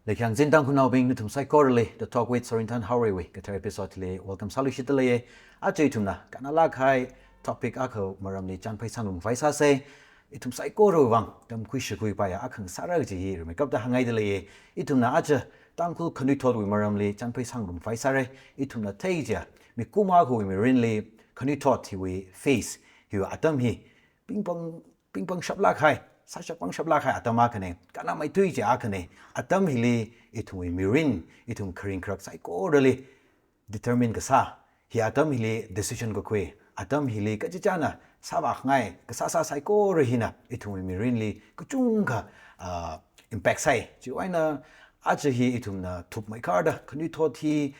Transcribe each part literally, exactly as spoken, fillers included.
Leikhyang zin Tangkhulnaobing, nathum saikorali The Talk with Sorinthan Haorei wui kathar episode li welcome sāluishitdalei. Aja ithumna kannalāk kahai topic akha maramli chānphai sāngarumkhavai sāsa. Ithum saikorawui vang tamkhui shakhui paiya akha ngasāra kaji hi rimeikapta hāngngaidalei. Ithumna aja Tangkhul khanuithotwui maramli chānphai sāngarumkhavai sāra. Ithumna theiya, mikumo akhawui mirinli khanuithot hiwui phase, hiwui atam hi pingpang, pingpang shaplāk kahai, sāshap pangshaplāk kahai atam akhana, kannamei tui chi akhana. Atam hili ithumwui mirin, ithum kharing kharak saikorali determine kasā, hi atam hili decision kakhui, atam hili kachichāna sāvākhangai kasāsā saikora hina ithumwui mirinli kachungkha, ah, impact sāi. Chiwui eina aja hi ithumna thupmeikharda khanuithot hi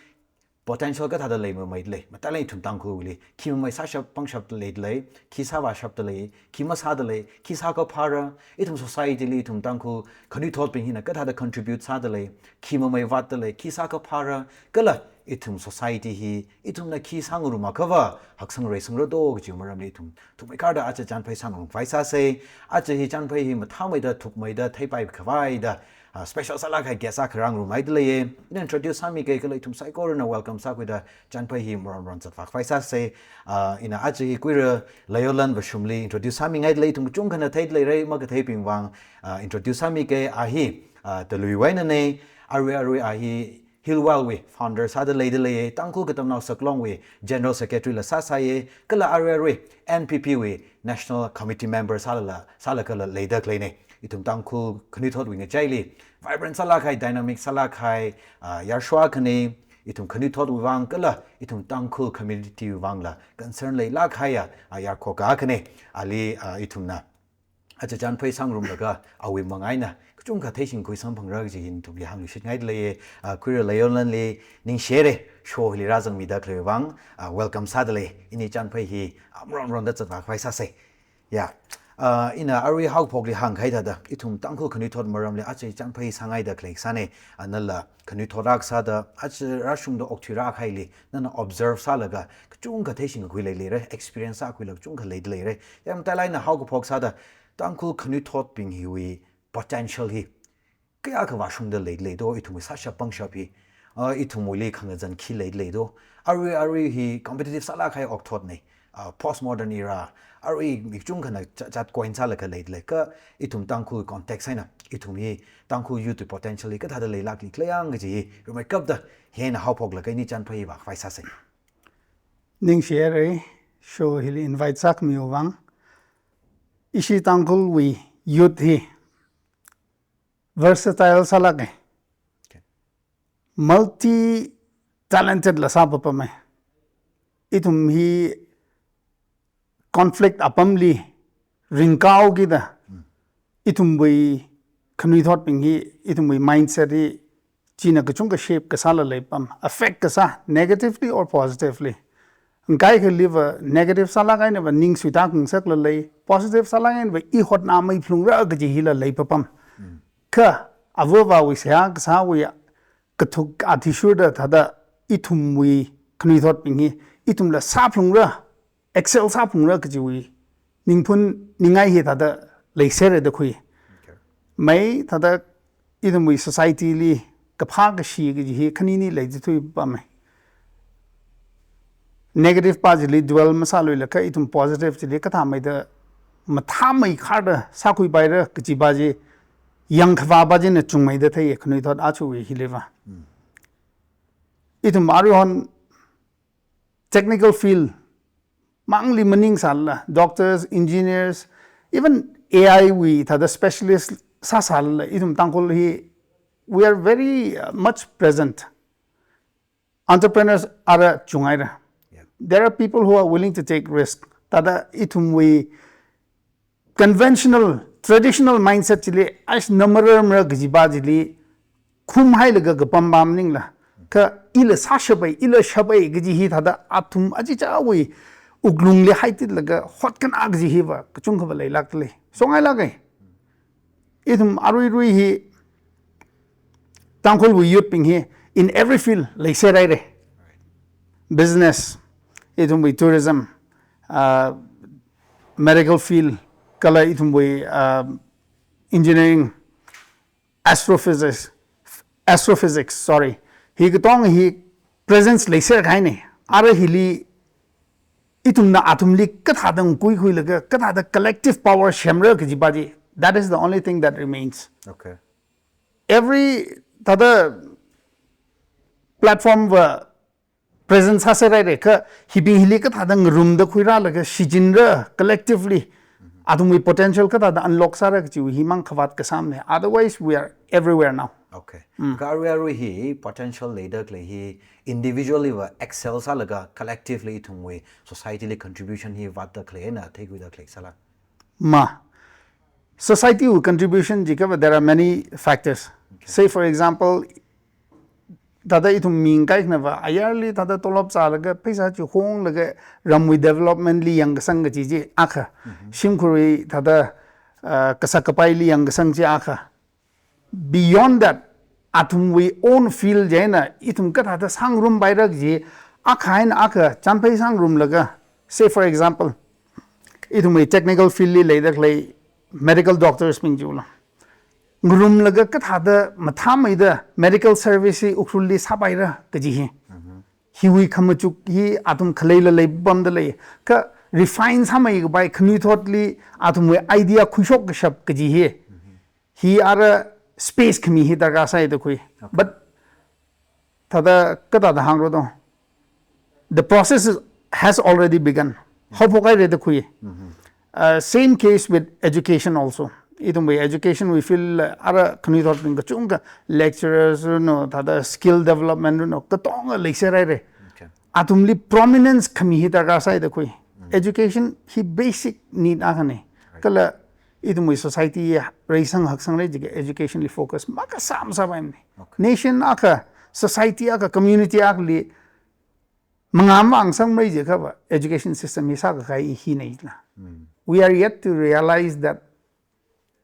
potential kathāda lei mameidalei, matailāk ithum Tangkhulwuili khi mamei sāshap pangshapdaleidalei, khi sāvāshapdalei, khi masādalei, khi sākaphāra, ithum society li ithum Tangkhul khanuithotbing hina kathāda contribute sādalei, khi mamei vātdalei, khi sākaphāra, kala ithum society hi ithumna khi sāngarumakhava haksang reisangra do kajiwui maramli ithum thupmeikharda aja chānphai sāngarumkhavai sāsa. Aja hi chānphai hi mathāmeida, thupmeida, theipaikhavai da, ah, special sālāk kahai guest akha rāngarumhaidalei. Ina introduce sāmikei kala ithum saikorana welcome sākhuida chānphai hi maron ron zatvākhavai sāsa. Ah, ina aja hi kuira Leiolan Vashumli introduce sāmingaidalei, ithum kachungkhana theidaleira, makatheibing vang, ah, introduce sāmikei. A hi, ah, Talui wui einana, arui arui a hi Hillwell wui founder sāda leidalei, Tangkhul Katamnao Saklong wui General Secretary la sāsai, kala arui arui N P P wui National Committee member sālala, sālakhala leida khaleina. Ithum Tangkhul khanuithotwui ngachaili vibrant sālāk kahai, dynamic sālāk kahai, ah, yarshwa akhana, ithum khanuithotwui vang kala ithum Tangkhul community wui vangla concern leilāk kahaiya, ah, yarkhoka akhana. Ali, ah, ithumna aja chānphai sāngarumlaga awui manga eina kachungkha theishingkhui samphangra kaji hi nathumli hāngluishitngaidalei. Ah, kuira Leiolanli ningshihaira, show hili rāzangmida khaleiwui vang, ah, welcome sādalei. Ini chānphai hi, ah, maron ronda zatvākhavai sāsa. Ya. Ah, ina arui haophokli hāngkahai thāda, ithum Tangkhul khanuithot maramli aja chānphai sāngaida khalei kasāna, ah, nala khanuithot akha sāda, aja rāshungda okthuira kahaili nana observe sālaga kachungkha theishingkakhui leileira, experience sākhuila kachungkha leidaleira. Ya, matailāk eina haokaphok sāda, Tangkhul khanuithotbing hiwui potential hi kayākha vāshungda leidalei do, ithumwui sāshap pangshap hi, ah, ithumwuili khangazan khi leidalei do. Arui arui hi competitive sālāk kahai okthotna, ah, postmodern era, arui mi kachungkhana cha-, chat coin sālaga leidalei. Kha ithum Tangkhul context eina, ithum hi Tangkhul youth potential hi kathāda leilākli khaleiya kaji hi rimeikapta hi eina haophoklaga ini chānphai hi vākhavai sāsa. Ningshihaira, show hili invite sākhamiwui vang. Ishi Tangkhulwui youth hi versatile sālāka. Okay. Multi talented la sāpapama. Ithum hi conflict apamli ringkaokida, ithumwui khanuithotbing hi, ithumwui mindset hi, china kachungkha shape kasāla leipam, affect kasā, negatively or positively. Ngaikhaliva negative sālāk einava ning suitā khangasaklala, positive sālāk einava i hotnamei phalungra kaji hila leipapam. Kha avāvawui seihā kasāwui kathuk athishurda thāda ithumwui khanuithotbing hi, ithumla sāphalungra, excel sāphalungra kajiwui ningphun ningai hi thāda leiserra da khui. Okay. Mai thāda ithumwui society li kaphā kashi kaji hi khanini leida thuipamma. Negative pa chili dwell masāluilaga ithum positive chili kathāmeida mathāmeikharda sākhuipaira kaji pa chi yangkhavā pa china chungmeida thei khanuithot aja hiliva. Mm. Ithum aruihon technical field mangli maningsālala, doctors, engineers, even A I wui thāda specialist sāsālala, ithum Tangkhul hi, we are very, uh, much present. Entrepreneurs ara chunghaira. Yeah. There are people who are willing to take risk. Thāda ithumwui conventional, traditional mindset chili, ash namararmara kaji pa chili, khumhailaga kapam pa maningla. Kha ila sāshapai, ila shapai kaji hi thāda athum achichāwui wuklungli haititlaga hotkhanā kaji hiva, kachungkhava leilākdalei. Songailāka. Ithum aruirui hi, Tangkhulwui youth bing hi, in every field, leiserhaira. Business, ithumwui tourism, uh, medical field, kala ithumwui, uh, engineering, astrophysics, astrophysics, sorry. Hi katonga hi presence leiser kahaina. Ara hili ithumna athumli kathāda ngakhuikhuilaga, kathāda collective power semra kajipa chi, that is the only thing that remains. Okay. Every thāda platform va presence sāser haira, kha hibing hili kathāda ngarumda khuirālaga shichinra collectively, athumwui potential kathāda unlock sāra kajiwui himang khavāt kasāmana. Otherwise, we are everywhere now. Okay. Kha arui arui hi potential leida khalei hi individually va excel sālaga collectively ithumwui society li contribution hi vātda khaleina theikhuida khalei sāla. Ma. Society wui contribution jiakha va, there are many factors. Say, for example, thāda ithum mi ngakaikhana va, ayarli thāda tolop zālaga, pheisā chi honglaga, ramwui development li yangkasang kaji chi akha. Shimkhurwui thāda, uh, kasak kapaili yangkasang chi akha. Beyond that, athumwui own field chieina, ithum kathāda sāngarum paira kaji, akha eina akha, champhei sāngarumlaga, say for example, ithumwui technical field li leida khalei medical doctors bing chiwuila. Ngarumlaga kathāda mathāmeida medical service hi Ukhrulli sāpaira kaji hi. Hiwui khamachuk hi athum khaleila leipamda lei. Kha refine sāmei kapai khanuithotli athumwui idea khuishok kashap kaji hi. Hi ara space khami hi darkar sāida khui. But thāda kathāda hāngra do. The process is, has already begun. Haophok haira da khui. Uh, same case with education also. Ithumwui education wui field la ara khanuithotbing kachungkha lecturers runo, thāda skill development runo, katonga leiser haira. Okay. Athumli prominence khami hi darkar sāida khui. Education hi basic need akhana. Kala ithumwui society hi reisang haksangra jiakha education li focus makasā masāpaimana. Okay. Nation akha, society akha, community akhali mangā mavāngasangmara jiakha va, education system hi sākakhui hi hina ila. We are yet to realize that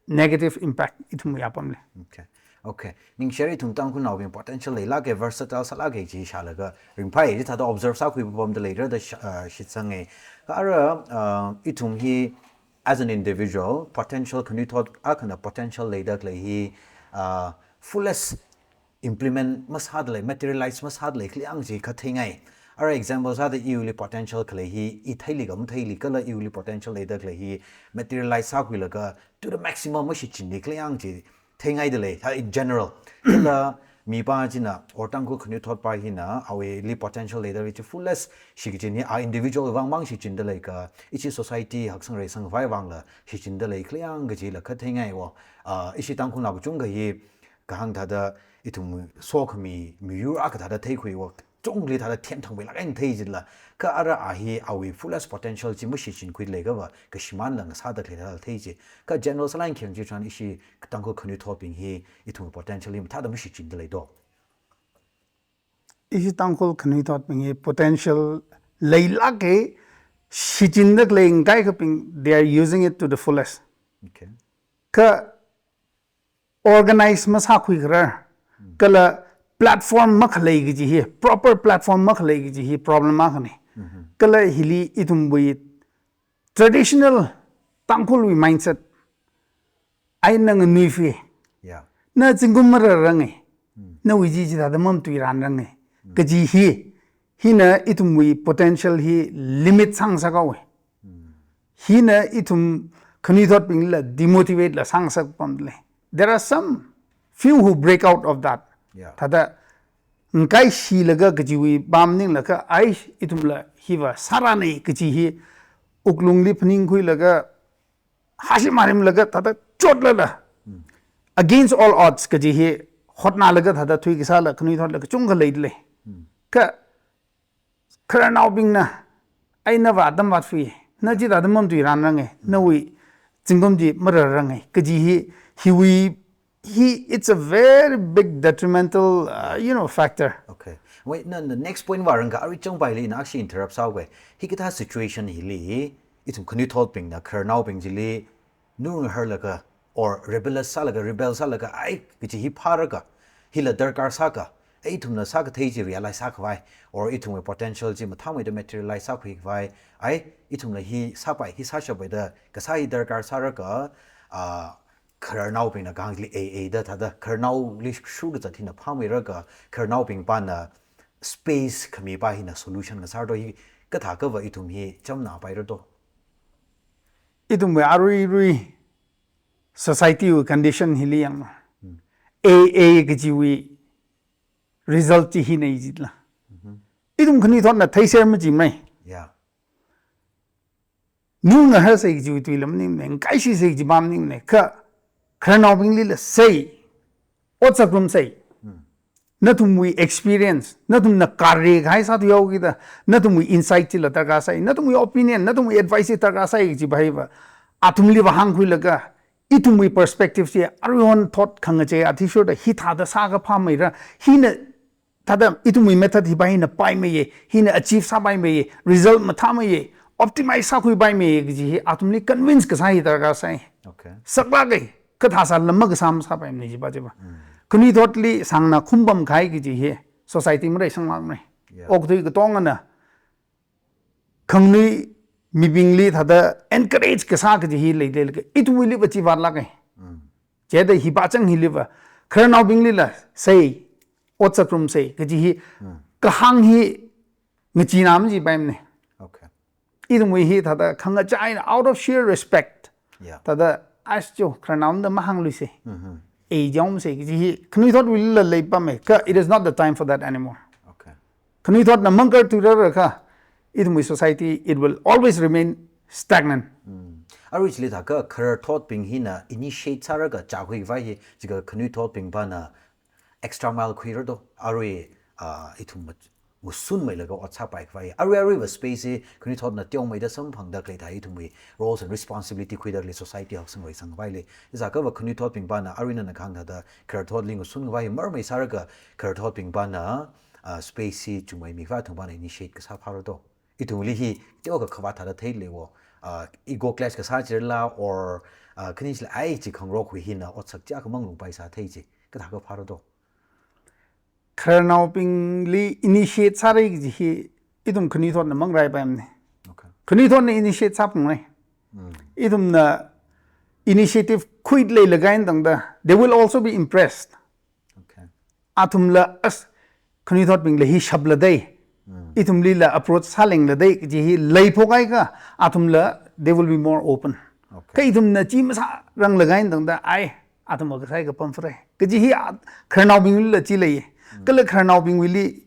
negative impact ithumwui apamli. Okay. Okay. Ningshiri ithum Tangkhulnaobing potential leilāka, versatile sālāka chi shālaga ringphai, chithāda observe sākhui pamda leira da sh-, uh, shitsanga. Kha ara, uh, ithum hi as an individual, potential khanuithot akhana potential leida khalei hi, uh, fullest implement masāda lei, materialize masāda lei khaleiang chi kha theingai. Ara example sāda iwuili potential khalei hi, i theili kha matheili kala iwuili potential leida khalei hi materialize sākhuilaga to the maximum mashichinli khaleiang chi theingaida lei, ha, in general. Kala mipā china, or Tangkhul khanuithotpā hina, awuili potential leida lei chi fullest shikachin hi, a individual vāngmang shichinda lei kha, ishi society haksang reisang khavai vāngla shichinda lei khaleiang kajila kha theingai wo. Uh, ishi Tangkhulnao kachungkha hi, kahāng thāda ithum sokhami miyur akha thāda theikhui wo, chungli thāda thianthangmeilāk eina thei jila, kha ara a hi awui fullest potential chi mashichinkhui lei kha va, kashimānla ngasāda khalei thāda thei chi. Kha general sālāk eina khayang chi tharan ishi Tangkhul khanuithotbing hi ithum potential hi mathāda mashichinda lei do. Ishi Tangkhul khanuithotbing hi potential leilāka, shichinda khalei ngakaikhabing, they are using it to the fullest. Okay. Kha organize masākhuikharar, kala platform makhalei kaji hi, proper platform makhalei kaji hi problem akhana. Kala hili ithumwui traditional Tangkhulwui mindset, ai nang nuifi, Yeah. na zingkum mararranga, nawui chi chithāda mamatuiranranga kaji hi, hina ithumwui potential hi limit sāngasakhaowa. Hina ithum khanuithotbingla demotivate la sāngasak pamda lei. There are some few who break out of that. Yeah. Thāda ngakaishilaga kajiwui pam maningla kha, ai, ithumla hiva sārana kaji hi wuklungli phaningkhuilaga hāshim hārimlaga thāda chotlala, against all odds kaji hi hotnalaga thāda thuikasāla khanuithotla kachungkha leida lei. Kha khararnaobingna, ai nava atam vātfui, na chithāda mamatuiranranga, nawui zingkum chi mararranga kaji hi, hiwui hi, it's a very big detrimental, uh, you know, factor. Okay. Wait, na, na next point vārangkha, arui changpaili ina akhashi interrupt sāuga. Hikathā situation hili, ithum khanuithotbingna khararnaobing chili nungaharlaga, or rebellious sālaga, rebel sālaga, ai, kaji hi phālaga, hila darkar sāka, ai, ithumna sākathei chi realize sākhavai, or ithumwui potential chi mathāmeida materialize sākhuikhavai, ai, ithumla hi sāpai, hi sāshapai da kasā hi darkar sālaga, ah, khararnaobingna kahāngli A A da thāda khararnaoli shurkazat hina phāmeira kha khararnaobing pāna space khami pā hina solution ngasārdo hi kathākava ithum hi chamna pairado. Ithumwui aruirui society wui condition hili yanglu. A A kajiwui result chi hina ijitla. Ithum khanuithotna theiser majimai. Yeah. Ningna harsei kajiwui tuila maningmane, ngakaishisei kaji pā maningmane, kha khararnaobinglila sei, ot sāngarumsei. Nathumwui experience, nathumna kare kahai sāthuihaokida, nathumwui insight chila darkar sai, nathumwui opinion, nathumwui advice chi darkar sai kaji pā hiva, athumliva hāngkhuilaga, ithumwui perspective chi, aruihon thot khangachei athishurda hithāda sākha phāmeira, hina thāda ithumwui method hi pā hina paimeiye, hina achieve sāpaimeiye, result mathāmeiye, optimize sākhuipaimeiye kaji hi athumli convince kasā hi darkar sai. Okay. Saklākei, kathā sālala makasā masāpaimane chi pā chi pā. Khanuithotli sāngna khumpam kahai kaji hi society mareisang lākmei. Yeah. Okathui katongana khanganui mibingli thāda encourage kasā kaji hi leilei laga ithumwuiliva chi vātlākei. Chithāda hi pā chang hiliva khararnaobinglila sei, ot sāngarumsei kaji hi kahāng hi ngachina majipaimane. Okay. Ithumwui hi thāda khangachā eina out of sheer respect. Yeah. Thāda, "Ai chu, khararnaona mahāngluisei. A jomsei," kaji hi khanuithotwuilila leipamei. Kha it is not the time for that anymore. Okay. Khanuithotna mangarthuirar kha, ithumwui society, it will always remain stagnant. Arui chili thākha khararthotbing hina initiate sāra kha chākhui khavai hi, chikha khanuithotbing pāna extra mile khuirado, arui, ah, ithum mat-, ngusunmeilaga ot sāpai khavai. Arui aruiva space hi khanuithotna teomeida samphangda khalei thā ithumwui roles and responsibility khuida khalei society haksang reisang khavaili. Chithākhava khanuithotbing pāna arui nana kahāng thāda khararthotli ngusun khavai marmei sāra kha khararthotbing pāna, ah, space hi chungmeimi khavai athum pāna initiate kasā phārado. Ithumli hi teokha khavāt thāda theileiwo. Ah, ego clash kasā chirala or, ah, khani chila ai chi khangarok hui hina otsak chi akhamang lungpai sā thei chi. Kathākha phārado. Khararnaobingli initiate sāra kaji hi ithum khanuithotna mangraipaimane. Okay. Khanuithotna initiate sāphungngai. Ithumna initiative khuileilaga eina tangda, they will also be impressed. Okay. Athumla as khanuithotbingla hi shapla dei. Ithumlila approach sālengla dei, kaji hi leiphok ai kha, athumla they will be more open. Okay. Kha ithumna chi masāranglaga eina tangda, ai, athum kasai kapam phare. Kaji hi a-, khararnaobinglila chi lei. Kala khararnaobingwuili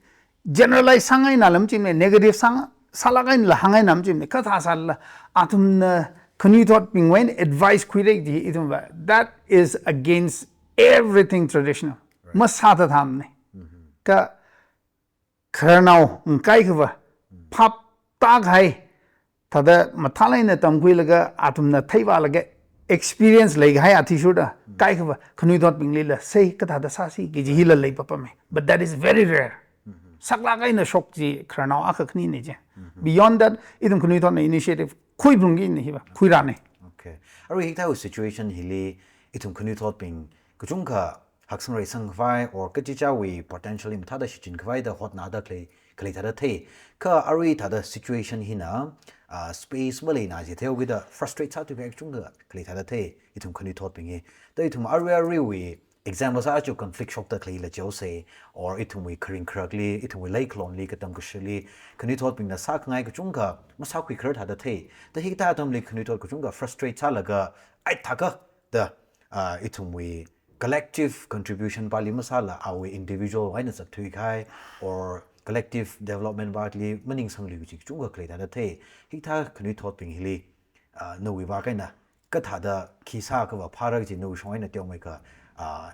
generalize sāngaina lam chimne, negative sāng, sālāk einala hāngngaina lam chimne, kathā sālala, athumna khanuithotbingwui eina advice khuira kaji ithumva, that is against everything traditional. Right. Masāthathamne. Kha khararnao ngakai khava, phap tākahai, thāda mathālāk eina tamkhuilaga, athumna theivālaga, experience leikahai athishurda, kaikhava, khanuithotbinglila, sei kathāda sāsi, kaji hila leipapamei. But that is very rare. Saklāk eina shok chi khararnao akha khanine chi. Beyond that, ithum khanuithotna initiative khuiphungki ne hiva, khuirane. Okay. Arui hikathā situation hili, ithum khanuithotbing, kachungkha haksang reisang khavai, or kachichāwui potentially mathāda shichin khavaida hotnada khalei, khalei thāda thei. Kha arui thāda situation hina, ah, space maleina chi theihaokida frustrate sāthuikahai kachungkha khalei thāda thei, ithum khanuithotbing hi. Da ithum arui aruiwui example sā achu conflict shokda khaleila jihaosei, or ithumwui kharing kharakli, ithumwui leikhalonli, katam kashili, khanuithotbingna sākhangai kachungkha masākhuikharar thāda thei. Da hikathā atamli khanuithot kachungkha frustrate sālaga, ai thākha, da, ah, ithumwui collective contribution pāli masāla awui individual wui eina zatthuikahai or collective development pāli maningsangluiki kaji kachungkha khalei thāda thei. Hikathā khanuithotbing hili, ah, nawui vāng eina kathāda khi sākhava phāra kaji nawui shong eina teomeikha, ah,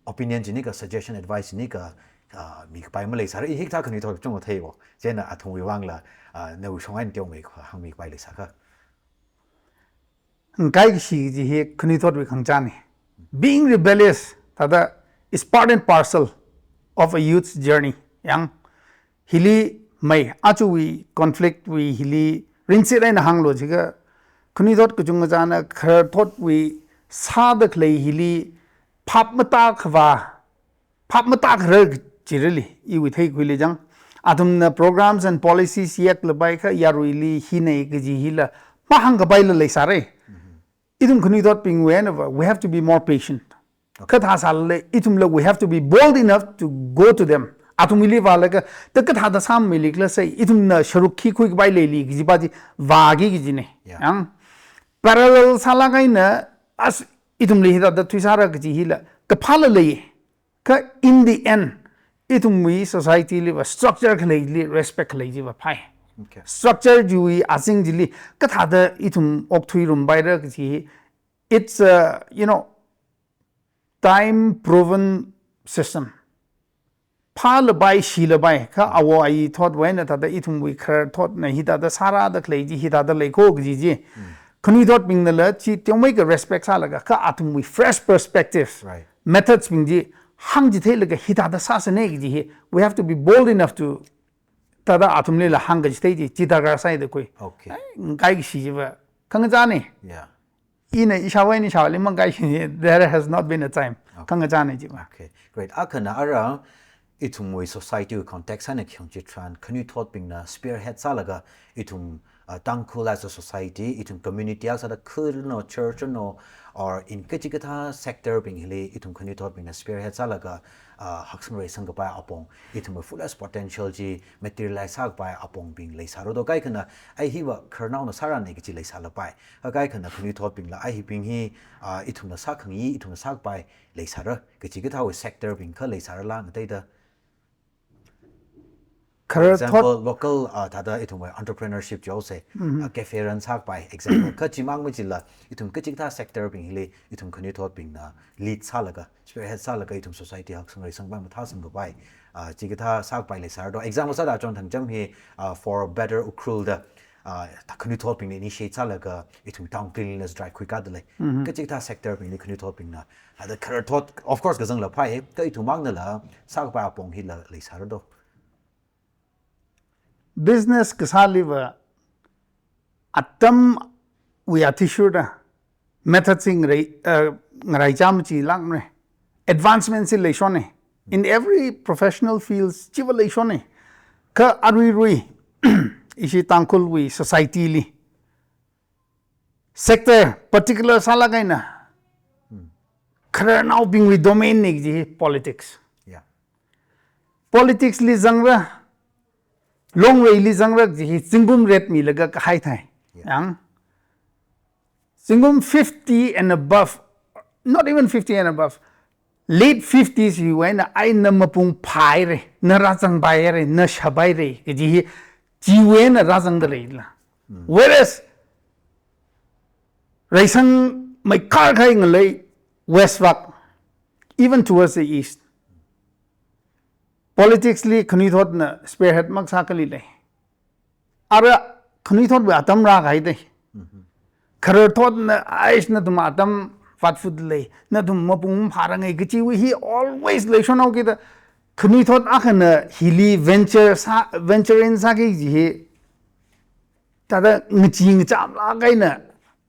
opinion chieina kha suggestion advice chieina kha, ah, mikapai maleisāra, i hikathā khanuithot kachungkha theiwo. Chieina athumwui vāngla, ah, nawui shong eina teomeikha hāngmikapai leisākha. Ngakai kashi kaji hi khanuithotwui khangachāne. Being rebellious, thāda is part and parcel of a youth's journey. Yang hili mai achuwui conflict wui hili ringsit eina hānglu jiakha khanuithot kachungkha china khararthotwui sāda khalei hili phap matākhavā, phap matākharar chirali, iwui theikhuili chang. Athumna programs and policies yaklapai kha yaruili hina kaji hila mahāngkapaila leisāra. Ithum khanuithotbingwui einava, we have to be more patient. Okay. Kathā sālala, ithumla, we have to be bold enough to go to them. Athumwuili vālaga, ta kathāda sāmili khala sai, ithumna sharuk khi khuikapai leili kajipa chi vāki kajina. Yeah. Yang parallel sālāk eina, as ithumli hithāda thuisāra kaji hila, kaphāla lei. Kha in the end, ithumwui society liva structure khaleili respect khalei chiva phai. Okay. Structure chiwui azing chili, kathāda ithum okthuirumpaira kaji, it's a, you know, time proven system. Phālapai, shilapai, kha awo ayi thotwui eina thāda ithumwui khararthotna hithāda sārāda khalei chi, hithāda lei ko kaji chi. Khanuithotbingnala chi teomeikha respect sālaga, kha athumwui fresh perspective, right, methods bing chi hāngchitheilaga hithāda sāsāna kaji hi, we have to be bold enough to, thāda athumlila hāngkachithei chi, chithākha sāida khui. Okay. Ai, ngakai kashi chiva khangachāna. Yeah. Ina ishāwui eina ishāli mangai shi, there has not been a time. Okay. Khangachāna chiva. Okay, great. Akhana ara ithumwui society wui context eina khayang chitharan, khanuithotbingna spearhead sālaga, ithum, uh, Tangkhul as a society, ithum community akha sāda khun no, church no, or in kachikathā sector bing hili, ithum khanuithotbingna spearhead sālaga, uh, haksang reisang kapai apong, ithumwui fullest potential chi materialize sākapai apongbing leisāra do, kaikhana, ai hiva khararnaona sārana kaji leisālapai. Kaikhana khanuithotbingla ai hibing hi, ah, ithumna sākhangai, ithumna sākapai leisāra, kachikathāwui sector bingkha leisārala ngateida. Khararthot example, local, ah, thāda ithumwui entrepreneurship jihaosa, ah, cafe run sākapai, example. Kha chimang machila, ithum kachikathā sector bing hili, ithum khanuithotbingna lead sālaga, spearhead sālaga, ithum society haksang reisangpai mathāsangkapai, ah, chikathā sākapai leisāra do. Example sāda Chonthangcham hi, ah, For Better Ukhrul da, ah, ta khanuithotbingna initiate sālaga, ithum town cleanliness drive khuikāda lei. Mhm. Kachikathā sector bingli khanuithotbingna, ada khararthot, of course, kazangla phai, kha ithum mangnala sākapai apong hila leisāra do. Business kasāliva atamwui athishurda method chi ngarai, eh, ngaraichā machilākmara. Advancement chi leishonna. In every professional fields, chiva leishonna. Kha aruirui, ishi Tangkhulwui society li, sector particular sālāk eina, khararnaobingwui domain na kaji hi politics. Yeah. Politics li zangra, Longreili zangra kaji hi zingkum ret milaga kahai thai. Yeah. Yang, zingkum fifty and above, not even fifty and above, late fifties hiwui eina ai na mapung phāhaira, na rāzangpaira, na shāpaira kaji hi, chiwui eina rāzangda leila. Mm. Whereas, reisang maikhar kahai ngalei West vak, even towards the east, politics li khanuithotna spearhead makasā kali lei. Ara khanuithotwui atam rākahai dei. Mhm. Khararthotna, aish, nathum atam vātfut lei, nathum mapung phārangai kajiwui hi always leishonhaokida, khanuithot akhana hili venture sā, venture in sāki kaji hi, thāda ngachee ngacham lāk eina,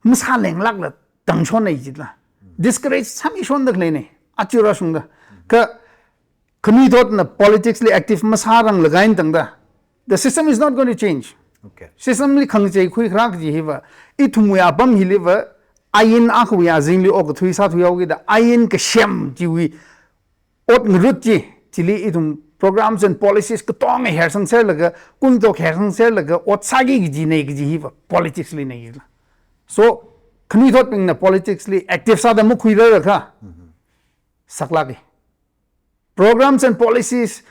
masālenglākla tangshonna jila. Discourage sāmishonda khaleina, aja rāshungda. Kha khanuithotna politics li active masāranglakha eina tangda, the system is not going to change. Okay. System li khangachei khuikharā kaji hiva, ithumwui apam hiliva, ain akhawui azingli okathui sāthuihaokida, ain kasem chiwui ot ngarut chi, chili ithum programs and policies katonga hersangserlaga, kungtok hersangserlaga, ot sāki kajina kaji hiva politics lina jila. So, khanuithotbingna politics li active sāda makhuirarakha, Mhm. saklāka. Programs and policies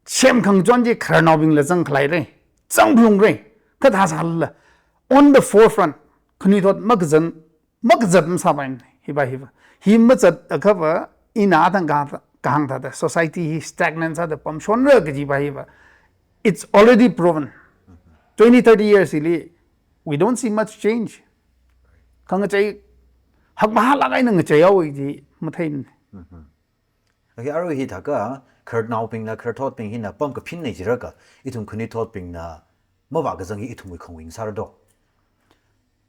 semkhangachon chi khararnaobingla zangkhaleira, zangphalungra, kathā sālala, on the forefront, khanuithot makazang, makazat masāpaina, hiva, hiva. Hi mazat akhava, ina athang kahāng, kahāng thāda, society hi stagnant sāda pamshonra kajiva hiva. It's already proven. Twenty, thirty years hili, we don't see much change. Khangachei, hakmahālāk eina ngacheihaowa ji matheina. Mhm. Okay, arui hithākha, khararnaobingna, khararthotbing hina pam kaphinna jirakha, ithum khanuithotbingna mavākazang hi ithumwui khongwing sāra do.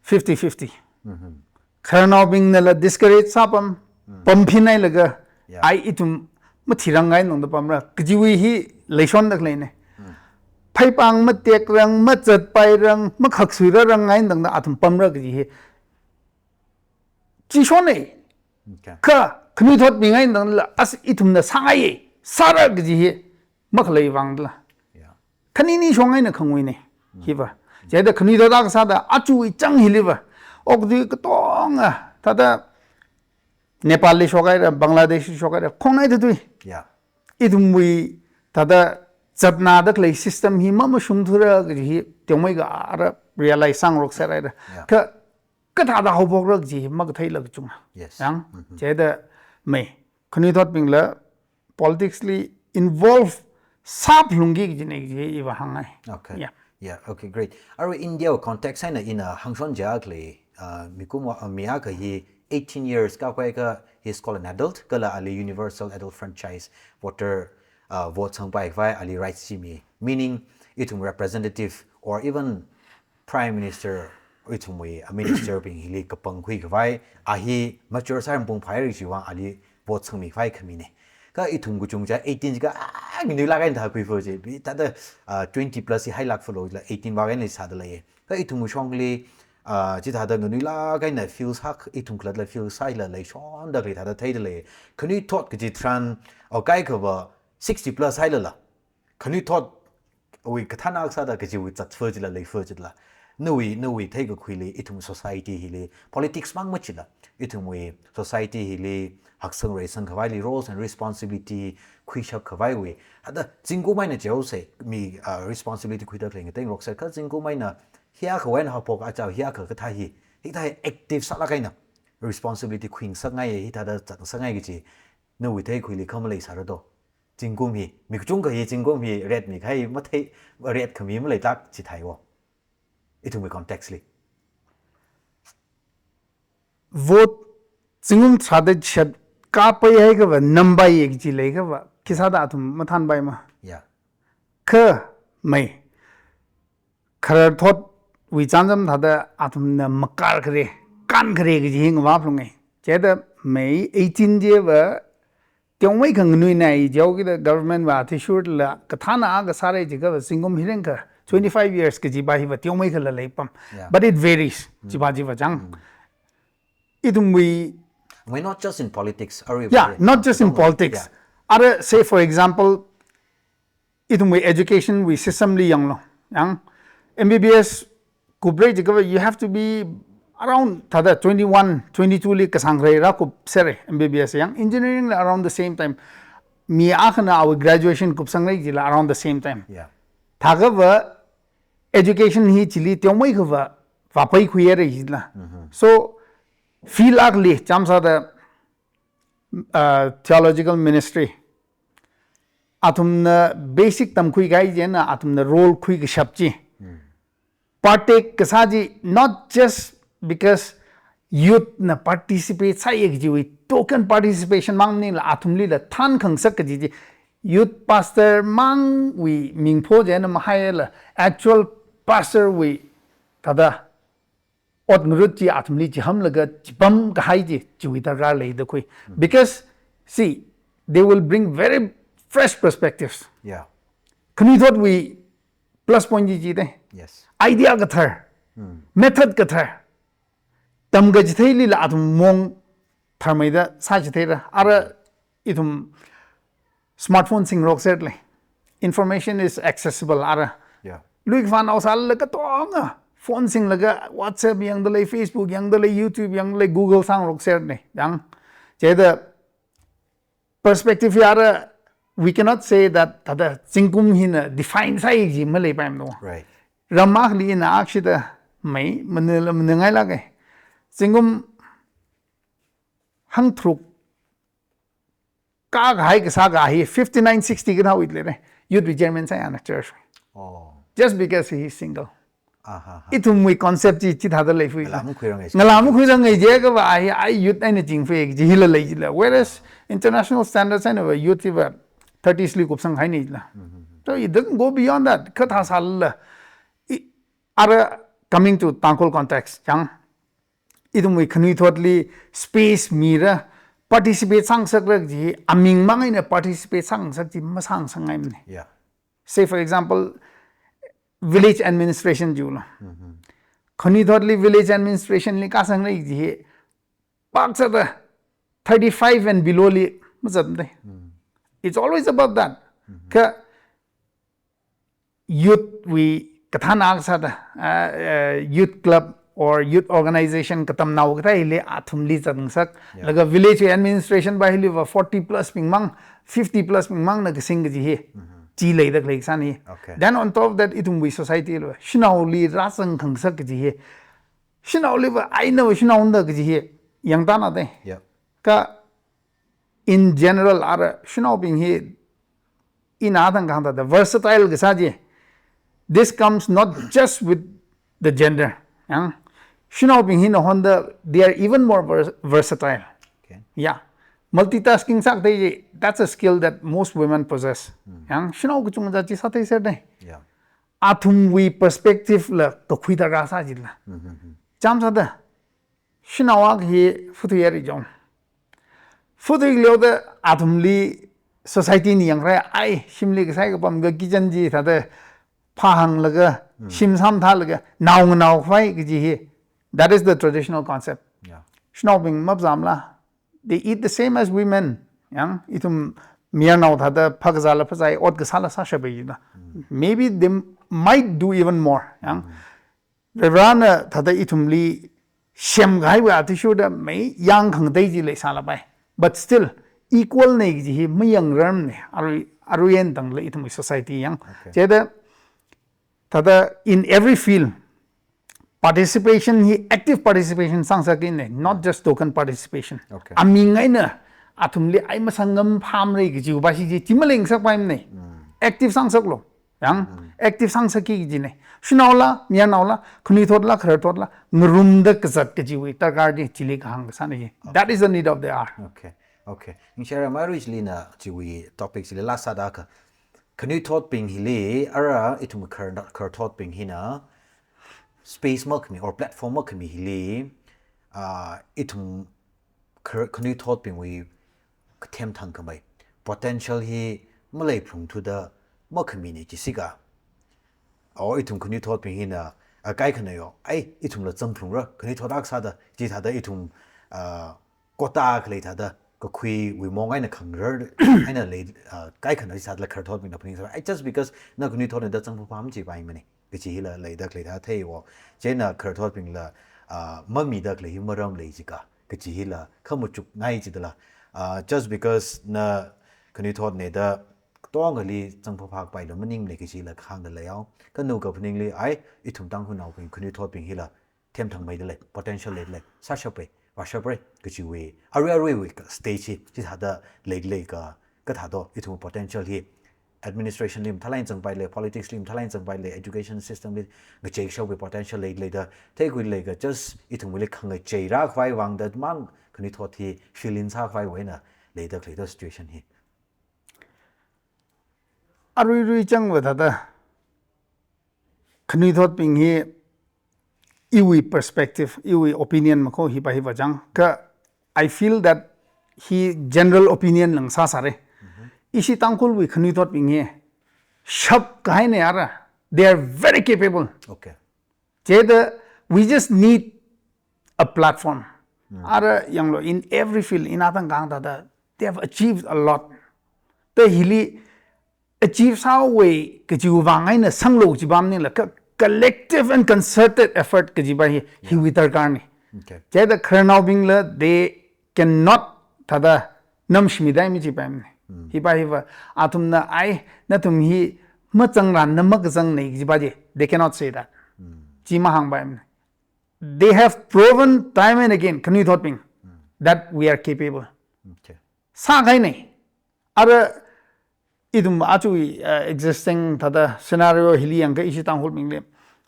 Fifty fifty. Mhm. Khararnaobingnala discourage sāpam, Mm. pamphina laga, Yeah. ai ithum mathirang ngai nongda pamra, kajiwui hi leishonda khaleina. Mm. Phaipāng matekrang, mazatpairang, makhaksuirarang ngai nongda athum pamra kaji hi. Chi shon e. Okay. Kha, khanuithotbing eina tangla, as ithumna sāngaiye, sāra kaji hi, makhalei vangla. Yeah. Khanini shong eina khanguine, hiva. Chieina khanuithot akha sāda, aja ichang hiliva. Okathui katonga, thāda Nepal li shokhaira, Bangladesh li shokhaira, khongnai thatui. Yeah. Ithumwui, thāda zatnada khalei system hi mamashungthura kaji hi, teomeikha ara realize sāngarok sāhaira. Yeah. Kha, kathāda haophokra kaji hi, makatheila kachunga. Yes. Yang, chieina, mei, khanuithotbingla, politics li involve sāphalungki kajine kaji iva hāngngai. Okay. Yeah. Yeah, okay, great. Arui India context eina ina hāngshon jiakha lei, uh, mikumowui, uh, mi akha hi eighteen years kakhaiakha, he's called an adult, kala ali universal adult franchise voter, uh, vote sangpaikhavai ali rights chi mi. Meaning, ithum representative or even Prime Minister, ithumwui, a minister bing hili kapangkhui khavai, a hi mature sāra pung phai ri chiwang ali vote sangmi khavai khamine. Kha ithum kachungcha eighteen jiakha, ah, nganuilāk eina thākhui fo chi, bi thāda, ah, twenty plus hi hailāk fo lo la eighteen vak eina sāda lei. Kha ithum shongli, ah, chithāda nganuilāk eina feel sā, ithum khalatta feel sāla leishonda khalei thāda theida lei. Khanuithot kaji tharan, o kaikhava sixty plus hailala. Khanuithotwui kathāna akha sāda kajiwui zatfa chila leifa chila. Nawui, nawui theikakhuili ithum society hili, politics mang machila. Ithumwui society hili, haksang reisang khavaili roles and responsibility khuishap khavaiwui. Thāda zingkum eina jihaosa, mi, ah, responsibility khuida khalei ngateingarok sā, kha zingkum eina hi akha eina haophok aja hi akha kathā hi. Hikathā hi active sālāk eina responsibility khuingasakngai, hithāda zatngasakngai kaji. Nawui theikhuili kha maleisāra do. Zingkum hi, mi kachungkha hi zingkum hi ret mikahai mathei, ret khami maleilāk chithāi wo. Ithumwui context li. Vote zingkum tharāda chishat kapai haiakhava, nampai ye kaji leiakhava, khisāda athum mathānpai ma. Yeah. Kha, mei. Khararthotwui chānjam thāda athumna makar khare, kan khare kaji hi ngavāphalunge. Chieina mei eighteen jiva, teomeikha nganuinai jihaokida government va athishurla, kathāna akha sāra jiakhava zingkum hi ringkha, twenty-five years kajiva hiva teomeikhala leipam. Yeah. But it varies, chiva chiva chang. Ithumwui, I mean, not just in politics, arui Yeah, va, not just in economic, politics. Yeah. Ara, say for example, ithumwui education wui system li yanglu. Yang M B B S kupra jiakhava, you have to be around thāda twenty-one, twenty-two li kasang khare rākupsera M B B S yang. Engineering la around the same time. Mi akhana awui graduation kupsangra jila around the same time. Yeah. Thākhava education hi chili teomeikhava vāpaikhuihaira jila. So, field akhali, chānsāda, uh, theological ministry. Athumna basic tamkhuikahai chieina athumna role khuikashap chi. Partake kasā chi, not just because youth na participate sāya kajiwui token participation mang maningla athumlila thankhangasak kaji chi. Youth pastor mangwui mingpho chieina mahaila actual pastor wui thāda ot ngarut chi athumli chihānlaga chipam kahai chi, chiwui darkar leida khui. Because, see, they will bring very fresh perspectives. Yeah. Khanuithotwui plus point chi chi te. Yes. Idea kathar, method kathar, tamkachitheilila athum mong tharmeida sāchitheira. Ara ithum smartphone singrokserle. Information is accessible ara. Yeah. Lui kafan ausāla katonga phone singlaga WhatsApp yangdalei, Facebook yangdalei, YouTube yangdalei, Google sangrokserle. Yang, chieina perspective hi ara, we cannot say that thāda zingkum hina define sāi kaji maleipaimana. Right. Ram akhali ina akshida mei, manila maningailaga. Zingkum hangtharuk kakahai kasā ka hi fifty-nine sixty kathā wui leire. Youth wui chairman sāi ana church. Oh. Just because he is single. Aha. Ithumwui concept chi chithāda leifui. Ngala makhuiranga. Ngala makhuiranga jiakhava a hi, a youth eina chingfei kaji hila lei jila. Whereas international standards einava youth hiva thirties li kupsanghaina jila. So it doesn't go beyond that. Kathā sālala. I, ara coming to Tangkhul context, chang. Ithumwui khanuithotli space mira, participate sāngasakra kaji, aming mang eina participate sāngasak chi masāngasakngaimana. Yeah. Say for example, village administration jiula. Khanuithotli village administration li kasangra kaji, Pak sāda thirty-five and below li mazatde. It's always about that. Kha youth wui kathāna sāda, uh, uh, youth club or youth organization katamnao kathā hili athumli zatngasak. Yeah. Laga village administration pa hili va forty plus bingmang, fifty plus bingmang na kasing kaji hi. Chi leida khalei sāni. Okay. Then on top of that, ithumwui society lo, shanaoli rāzang khangasak kaji hi. Shanaoli va, ai na va shanao nda kaji hi. Yangtāna de. Yeah. Kha in general, ara shanaobing hi ina tang kang ta, the versatile kasā chi. This comes not just with the gender. Yang, shanaobing hina honda, they are even more vers-, versatile. Okay. Yeah. Multitasking sākatei chi, that's a skill that most women possess. Yang, shanao kachungkha chi sāthei serde. Yeah. Athumwui perspective la kakhui darkar sā jila. Chām sāda, shanao akha hi futhuiyari jong. Futhui leoda athumli society na yangrai, ai, shimli kasai kapam ka kitchen chi thāda phāhānglaga, shim samthālaga, naonganao khavai kaji hi. That is the traditional concept. Yeah. Shanaobing mapzamla, they eat the same as women. Yang, ithum mayarnao thāda phakazāla phazai, ot kasāla sāshappai jida. Maybe they might do even more. Yang, Varivarana thāda ithumli semkahaiwui athishurda mayang khangatei chi leisālapai. But still, equal nei kaji hi mayangrarmane, arui, arui eina tangla ithumwui society yang. Okay. Chida, thāda in every field, participation hi, active participation sāngasakne, not just token participation. Okay. Aming eina, athumli ai masangam phamrei kajiwui pa shi chi, chi malengngasakpaimane. Active sāngasaklo. Yang, active sāngasakki kajine. Shanaola, mayarnaola, khanuithotla, khararthotla, ngarumda kazat kajiwui darkar chi, chili kahāng kasāne chi. That is the need of the hour. Okay, okay. Ningshira Mairuishilina chiwui topic chili last sāda kha. Khanuithotbing hili, ara ithum khar-, khararthotbing hina, space makhami or platform makhami hili, ah, ithum khar-, khanuithotbingwui kathemthang khamei potential hi maleiphungthuda makhamine chi sika. O ithum khanuithotbing hina, a, kaikhana yo, ai, ithumla zangphalungra, khanuithot akha sāda, chithāda ithum, a, quota khalei thāda, kakhuiwui mong eina khangarar eina lei, a, kaikhana chithāda khararthotbingna phaningsā. Ai, just because na khanuithotne da zangphaphā machipaimane. Kachi hila leida khalei thāda theiwo. Chieina khararthotbingla, ah, mamida khalei hi maram lei jika. Kachi hila khamachukngai jidala. Ah, just because na khanuithotne da katongali zangphaphā kapaila maningmane kachi hila kahāngda leiyao. Kha nu kaphaningli, ai, ithum Tangkhulnaobing khanuithotbing hila themthangmeida lei, potential leida lei, sāshappai, vāshaprai, kachiwui, arui aruiwui ka stage hi, chithāda leida lei ka, kathāda, ithum potential hi, administration li mathālāk eina zangpailei, politics li mathālāk eina zangpailei, education system li ngacheishapwui potential leida leida, theikhuilei ka just ithumwuili khangachei rākhavai vangda mang khanuithot hi fill in sākhavaiwui eina leida khalei thāda situation hi. Aruirui changva thāda, khanuithotbing hi iwui perspective, iwui opinion makho hipa hiva chang. Kha, I feel that hi general opinion lang sāsāre. Ishi Tangkhulwui khanuithotbing hi shapkahaine ara. They are very capable. Okay. Chida, we just need a platform. Ara yanglu in every field, ina tangkahāng thāda, they have achieved a lot. Te hili achieve sāhaowe kajiwui vang eina sanglo kajipa maningla, ka collective and concerted effort kajipa hi, hiwui darkarne. Okay. Chida khararnaobingla, they cannot thāda namshimida machipaimane. Hipa hiva, athumna ai, nathum hi mazangranna makazangne kajipa chi, they cannot say that. Chi mahāngpaimane. They have proven time and again, khanuithotbing, that we are capable. Okay. Sākahaine. Ara ithum aja, uh, existing thāda scenario hili yangakha ishi Tangkhulbingli,